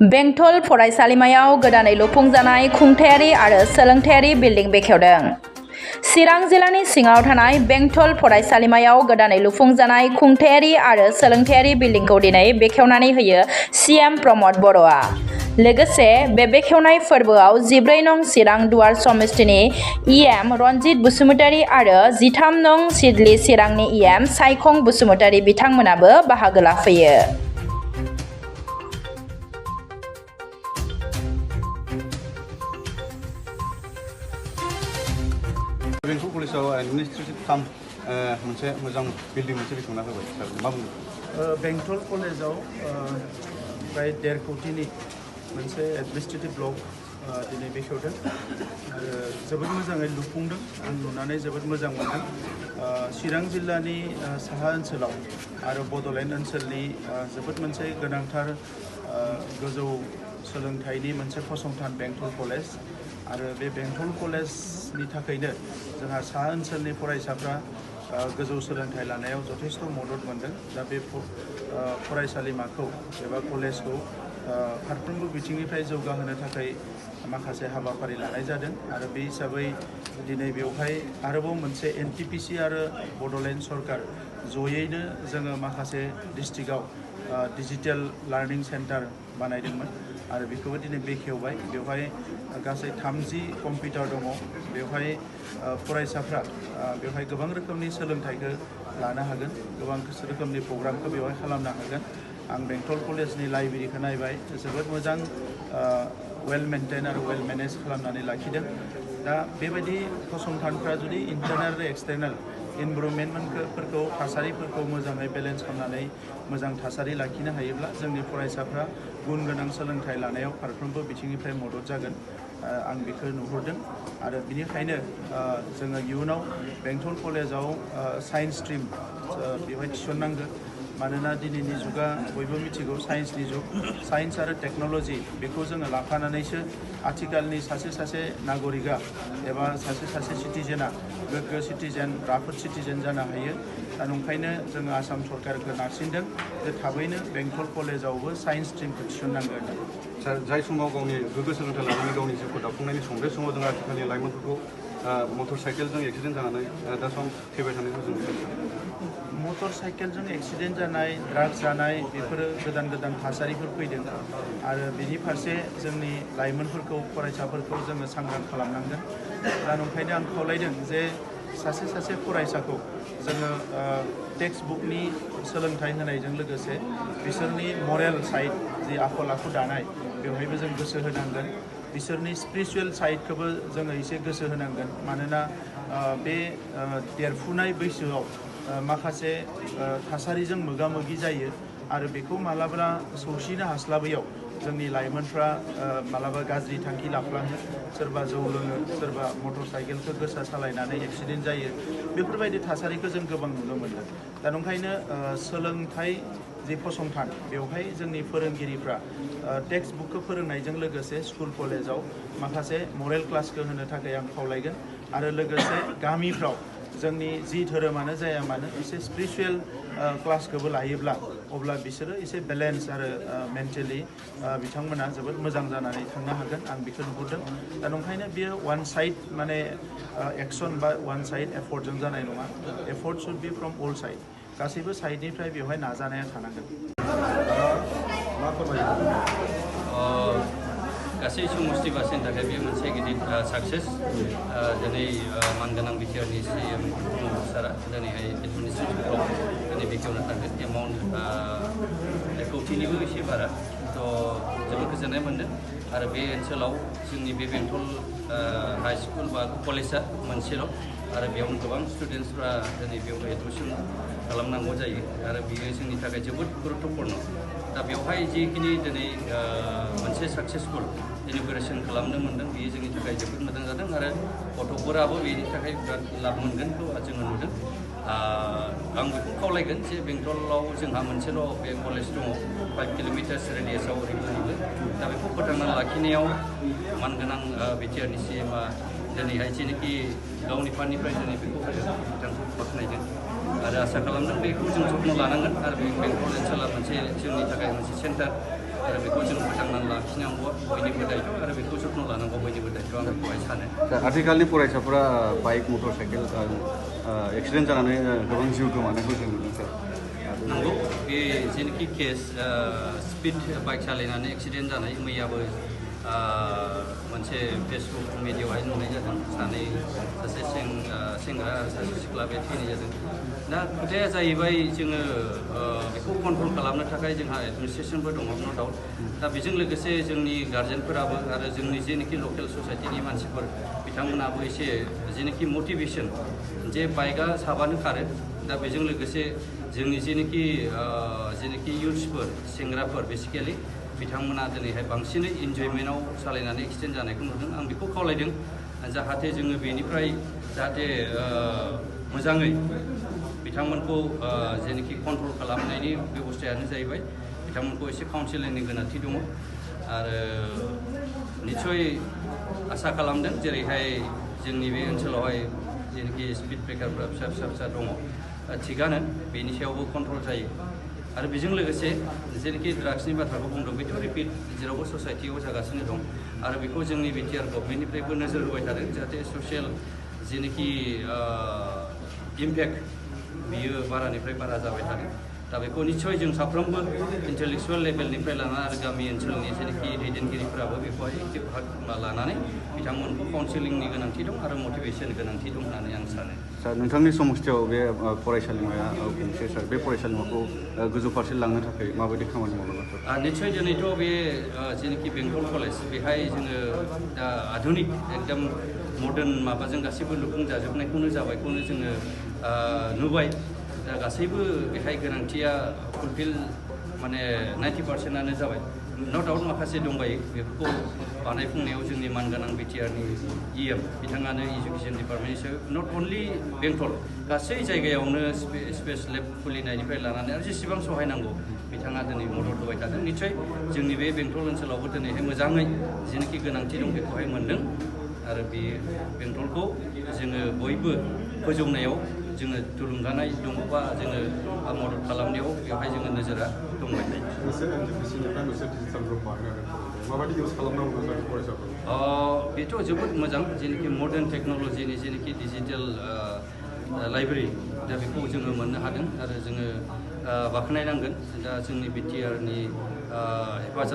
बेंटल फरायसालिमायाव गोदानै लुफुंजानाय खुंथायारि आरो सोलोंथायारि बिल्डिं बेखेवदों। चिरां जिल्लानि सिङाव थानाय बेंटल फरायसालिमायाव गोदानै लुफुंजानाय खुंथायारि आरो सोलोंथायारि बिल्डिंखौ दिनै बेखेवनानै होयो सीएम प्रमद बर'आ। लोगोसे बे बेखेवनाय फोरबोआव 14 नं चिरां दुवार समिस्टिनि इएम रनजित बसुमतारी आरो 13 नं सिडली चिरांनि इएम सायखं बसुमतारी बिथांमोनाबो बाहागो लाफैयो। बेंटल कलेजाव एडमिनिस्ट्रेटिव काम मोनसे मोजां बिल्डिं मोनसे बेखेवना होबाय मा बुंदों? बेंटल कलेजाव प्राय 1.5 कोटिनि मोनसे एडमिनिस्ट्रेटिव ब्लक दिनै बेखेवदों आरो जोबोद मोजाङै लुफुंदों। आं नुनानै जोबोद मोजां मोनदों। चिरां जिल्लानि साहा ओनसोलाव आरो बड'लेण्ड ओनसोलनि जोबोद मोनसे गोनांथार गोजौ सोलोंथाइनि मोनसे फसंथान बेंटल कलेज आरो बे बेंटल कलेजनि थाखायनो जोंहा साहा ओनसोलनि फरायसाफ्रा गोजौ सोलोंथाइ लानायाव जथेस्थ' मदद मोनदों। दा बे फरायसालिमाखौ एबा कलेजखौ फारफ्रोमबो बिथिंनिफ्राय जौगाहोनो थाखाय माखासे हाबाफारि लानाय जादों आरो बे हिसाबै दिनै बेवहाय आरोबाव मोनसे एनटिपिसि आरो बड'लेण्ड सरकार जयैनो जोङो माखासे डिस्ट्रिक्टआव डिजिटेल लार्निं सेन्टार बानायदोंमोन आरो बेखौबो दिनै बेखेवबाय। बेवहाय गासै 30 कम्पिउटार दङ। बेवहाय फरायसाफ्रा बेवहाय गोबां रोखोमनि सोलोंथाइखौ लानो हागोन, गोबां रोखोमनि प्रग्रामखौ बेवहाय खालामनो हागोन। आं बेंटल कलेजनि लाइब्रेरिखौ नायबाय, जोबोद मोजां वेल मेनटेन आरो वेल मेनेज खालामनानै लाखिदों। दा बेबायदि फसंथानफ्रा जुदि इन्टारनेल आरो एक्सटार्नेल इनभाइरनमेन्टफोरखौ थासारिफोरखौ मोजाङै बेलेन्स खालामनानै मोजां थासारि लाखिनो हायोब्ला जोंनि फरायसाफ्रा गुन गोनां सोलोंथाइ लानायाव फारफ्रोमबो बिथिंनिफ्राय मदद जागोन। आं बेखौ नुहुरदों आरो बिनिखायनो जोङो इयुनाव बेंटल कलेजाव साइन्स स्ट्रिम बेवहाय थिसननांगोन। मानोना दिनैनि जुगा बयबो मिथिगौ साइन्सनि जुग। साइन्स आरो टेक्न'लजि बेखौ जोङो लाफानानैसो आथिखालनि सासे नागरिकआ एबा सासे सिटिजेना गोग्गो सिटिजेन, राफोद सिटिजेन जानो हायो। दा नंखायनो जोङो आसाम सरकारखौ नारसिनदों जे थाबैनो बेंटल कलेजावबो साइन्स स्ट्रिमखौ थिसननांगोन। जाय समाव गावनि गोग्गो सोलोंथाइ लानानै गावनि जिउखौ दाफुंनायनि सम, बे समाव जों आथिखालनि लाइमोनफोरखौ मटर साइकेलजों एक्सिडेन्ट जानानै दा सम फैबाय थानायखौ जों नुनो मोनो। मटर साइकेलजों एक्सिडेन्ट जानाय, ड्राग्स जानाय बेफोरो गोदान थासारिफोर फैदों आरो बेनि फारसे जोंनि लाइमोनफोरखौ, फरायसाफोरखौ जोङो सांग्रां खालामनांगोन। दा नंखायनो आं खावलायदों जे सासे फरायसाखौ जोङो टेक्सट बुकनि सोलोंथाइ होनायजों लोगोसे बिसोरनि मरेल साइड जि आखल आखु दानाय बेवहायबो जों गोसो होनांगोन। बिसोरनि स्पिरिचुवेल साइडखौबो जोङो एसे गोसो होनांगोन। मानोना बे देरफुनाय बैसोआव माखासे थासारिजों मोगा मोगि जायो आरो बेखौ मालाबा सौसिनो हास्लाबैयाव जोंनि लाइमोनफ्रा मालाबा गाज्रि थांखि लाफ्लाङो, सोरबा जौ लोङो, सोरबा मटर साइकेलखौ गोसा सालायनानै एक्सिडेन्ट जायो। बेफोरबायदि थासारिखौ जों गोबां नुनो मोनदों। दा नंखायनो सोलोंथाइ जि फसंथान बेवहाय जोंनि फोरोंगिरिफ्रा टेक्सट बुकखौ फोरोंनायजों लोगोसे स्कुल कलेजाव माखासे मरेल क्लासखौ होनो थाखाय आं खावलायगोन आरो लोगोसे गामिफ्राव जोंनि जि धोरोमानो जाया मानो एसे स्पिरिचुवेल क्लासखौबो लायोब्ला अब्ला बिसोरो एसे बेलेन्स आरो मेन्टेलि बिथांमोना जोबोद मोजां जानानै थांनो हागोन। आं बेखौ नुहुरदों। दा नंखायनो बियो वान साइड माने एक्सन बा वान साइड एफर्टजों जानाय नङा। Effort should be from all side. गासैबो साइडनिफ्राय बेवहाय नाजानाया थानांगोन। गासै समष्टि बासिनि थाखाय बेयो मोनसे गिदिर साक्सेस। दिनै मानगोनां बिटिआरनि सीएम प्रमद सारा दिनैहाय एडमिनिस्ट्रेटिभ ब्लक दिनै बेखेवनो थांगोन। एमाउन्ट 1 कोटिनिबो एसे बारा। जोबोद गोजोननाय मोन्दों आरो बे ओनसोलाव जोंनि बे बेंटल हाई स्कुल बा कलेजआ मोनसेल' आरो बेयावनो गोबां स्टुडेन्टसफ्रा दिनै बेयाव एडमिसन खालामनांगौ जायो आरो बियो जोंनि थाखाय जोबोद गुरुत्वपूर्ण। दा बेवहाय जिखिनि दिनै मोनसे साक्सेसफुल इन'ग्रेसन खालामनो मोन्दों बेयो जोंनि थाखाय जोबोद मोजां जादों आरो गथ'फोराबो बेनि थाखाय बिराद लाब मोनगोनखौ जोङो नुदों। आं बेखौ खावलायगोन जे बेंटलाव जोंहा मोनसेल' बे कलेज दङ 5 किल'मिटार्स रेडियासआव ओरैबो। दा बेखौ फोथांना लाखिनायाव मानगोनां बिटिआरनि सीएमआ दिनैहाय जेनोखि गावनि फान्डनिफ्राय दिनै बेखौ बिथांखौ बाख्नायदों आरो आसा खालामदों बेखौ जों जथ्न' लानांगोन आरो बे बेंटल ओनसोला मोनसे जोंनि थाखाय मोनसे सेन्टार आरो बेखौ जों फोथांनानै लाखिनांगौआ बयनिबो दायथ' आरो बेखौ जथ्न' लानांगौ बयनिबो दायथ' आं बेखौहाय सानो। आथिखालनि फरायसाफोरा बाइक मटर साइकेल एक्सिडेन्ट जानानै गोबां जिउ गोमानायखौ जों नुदों सार। नंगौ बे जेनोखि केस स्पिड बाइक सालायनानै एक्सिडेन्ट जानाय मैयाबो मोनसे फेसबुक मिडियाआवहाय नुनाय जादों सानै सासे सेंग्रा आरो सासे सिख्ला बे थैनाय जादों। दा खोथाया जाहैबाय जोङो बेखौ कन्ट्रल खालामनो थाखाय जोंहा एडमिनिस्ट्रेसनबो दङ नो डाउट। दा बेजों लोगोसे जोंनि गार्जेनफोराबो आरो जोंनि जेनोखि लकेल ससाइटिनि मानसिफोर बिथांमोनाबो एसे जेनोखि मटिभेसन जे बाइकआ साबानो खारो। दा बेजों लोगोसे जोंनि जेनोखि इयुथ्सफोर सेंग्राफोर बेसिकेलि बिथांमोना दिनैहाय बांसिनै इन्जयमेन्टआव सालायनानै एक्सिडेन्ट जानायखौ नुदों। आं बेखौ खावलायदों जाहाथे जोङो बेनिफ्राय जाहाथे मोजाङै बिथांमोनखौ जेनोखि कन्ट्रल खालामनायनि बेबस्थायानो जाहैबाय बिथांमोनखौ एसे काउन्सिलिंनि गोनांथि दङ आरो निस्सय आसा खालामदों जेरैहाय जोंनि बे ओनसोलावहाय जेनोखि स्पिड ब्रेकारफ्रा फिसा दङ थिगानो बेनि सायावबो कन्ट्रल जायो। आरो बेजों लोगोसे जेनोखि ड्राग्सनि बाथ्राखौ बुंदों बेथ' रिपिट जेरावबो ससाइटियाव जागासिनो दं आरो बेखौ जोंनि बिटिआर गभर्नमेन्टनिफ्रायबो नोजोर होबाय थादों जाहाथे ससियेल जेनोखि इम्पेक्ट बियो बारानिफ्राय बारा जाबाय थादों। दा बेखौ निस्सय जों साफ्रोमबो इन्टेलेक्सुयेल लेभेलनिफ्राय लानानै आरो गामि ओनसोलनि जेनोखि दैदेनगिरिफोराबो बेखौहाय लानानै बिथांमोनखौ काउन्सिलिंनि गोनांथि दं आरो मटिभेसन गोनांथि दं होननानै आं सानो। सार नोंथांनि समस्थियाव बे फरायसालिमाया गंसे सार बे फरायसालिमाखौ गोजौ फारसे लांनो थाखाय माबायदि खामानि मावनांगोन सार? निस्सय दिनैथ' बे जेनोखि बेंटल कलेज बेहाय जोङो दा आधुनिक एकदम मडार्न माबाजों गासैबो लुफुंजाजोबनायखौनो जाबायखौनो जोङो नुबाय। दा गासैबो बेहाय गोनांथिया फुलफिल माने 90%आनो जाबाय। न' डाउट माखासे दंबायो बेफोरखौ बानायफुंनायाव जोंनि मानगोनां बिटिआरनि EM बिथाङानो इडुकेसन डिपार्टमेन्टनि सायाव नट अनलि बेंटल गासै जायगायावनो स्पेस लेब खुलिनायनिफ्राय लानानै आरो जेसेबां सहाय नांगौ बिथाङा दिनै मदद होबाय थादों। निस्सय जोंनि बे बेंटल ओनसोलावबो दिनैहाय मोजाङै जेनोखि गोनांथि दं बेखौहाय मोनदों आरो बे बेंटलखौ जोङो बयबो फोजौनायाव जोङो थुलुंगानाय दङबा जोङो मदद खालामनायाव बेवहाय जोङो नोजोरा दंबाय थायो। बेथ' जोबोद मोजां जेनोखि मडार्न टेक्न'लजिनि जेनोखि डिजिटेल लाइब्रेरि दा बेखौ जोङो मोननो हादों आरो जोङो बाख्नायनांगोन दा जोंनि बिटिआरनि हेफाजाब